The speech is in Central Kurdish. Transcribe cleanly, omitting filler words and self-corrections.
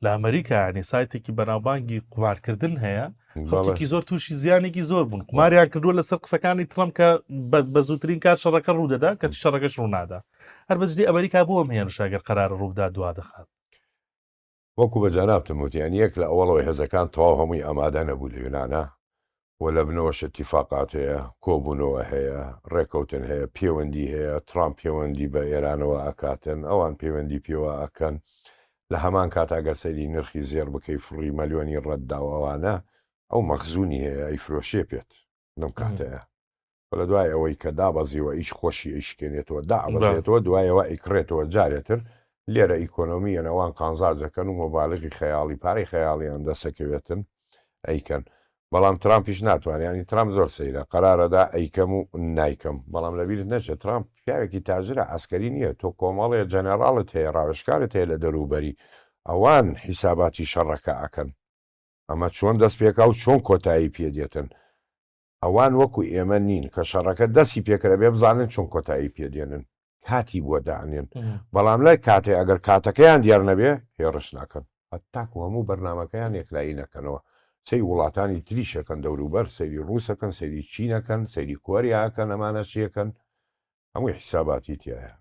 لە ئەمریکا ینی سایتێکی بەناوبانگی قومارکردن هەیە خەڵکێکی زۆر تووشی زیانێکی زۆر بوون قوماریان کردووە لەسەر قسەکانی ترەمپ کە بە زووترین کات شەڕەکە ڕوودەدا کەچی شەڕەکەش ڕوونادا هەر بەجدی ئەمریکا بۆ ئەم هێرشە گەر قەرارە ڕووبدا دوا دەخات. وەکو بە جەنابتم وت یانی یەک لە ئەوەڵەوە هێزەکان تەواو هەمووی ئامادە نەبوو لە یونانا و لە بنەوەش ئیتیفاقات هەیە، کۆبوونەوە هەیە، ڕێکەوتن هەیە، پێوەندی هەیە، ترامپ پێوەندی بە ئێرانەوە ئەکاتن، ئەوان پەیوەندی پێوە ئەکەن. لە هەمان کاتا گەر سەیری نرخی زێڕ بکەی فڕی مەلیۆنی ڕەت داوە ئەوانە، ئەو مەخزونی هەیە ئەیفرۆشێ پێت لەم کاتەیا. و لە دوای ئەوەی کە دابەزیوە ئیش خۆشی ئەیشکێنێتەوە دائەبەزێتەوە دوایەوە ئەیکڕێتەوە جارێتر لێرە ئیکۆنۆمیەن ئەوان قانزاجەکەن و مەبالغی خەیاڵی پارەی خەیاڵیان دەسەکەوێتن ئەیکەن بەڵام ترامپیش ناتوانێت ینی ترامپ زۆر سەیرە قەرارەدا ئەیکەم و نایکەم بەڵام لەبیرت نەچێت ترامپ پیاوێکی تاجرە عسکەری نییە تۆ کۆمەڵێ جەنەراڵت هەیە ڕاوێژکارت هەیە لە دەروبەری ئەوان حیساباتی شەڕەکە ئەکەن ئەمە چۆن دەست پێکا و چۆن کۆتایی پێ دێتن ئەوان وەکو ئێمە نین کە شەڕەکە دەستی پێکرد ئەبێ بزانن چۆن کۆتایی پێ دێنن کاتی بۆ دانێن بەڵام لای کاتێ ئەگەر کاتەکەیان دیار نەبێ هێڕش ناکەن هەتاکو هەموو بەرنامەکەیان یەکلایی نەکەنەوە سەی وڵاتانی تریشەکەن دەوروبەر سەیری ڕووسەکەن سەیری چینەکەن سەیری کۆریاکەن ئەمانە چیەکەن هەمووی حیساباتی تایە.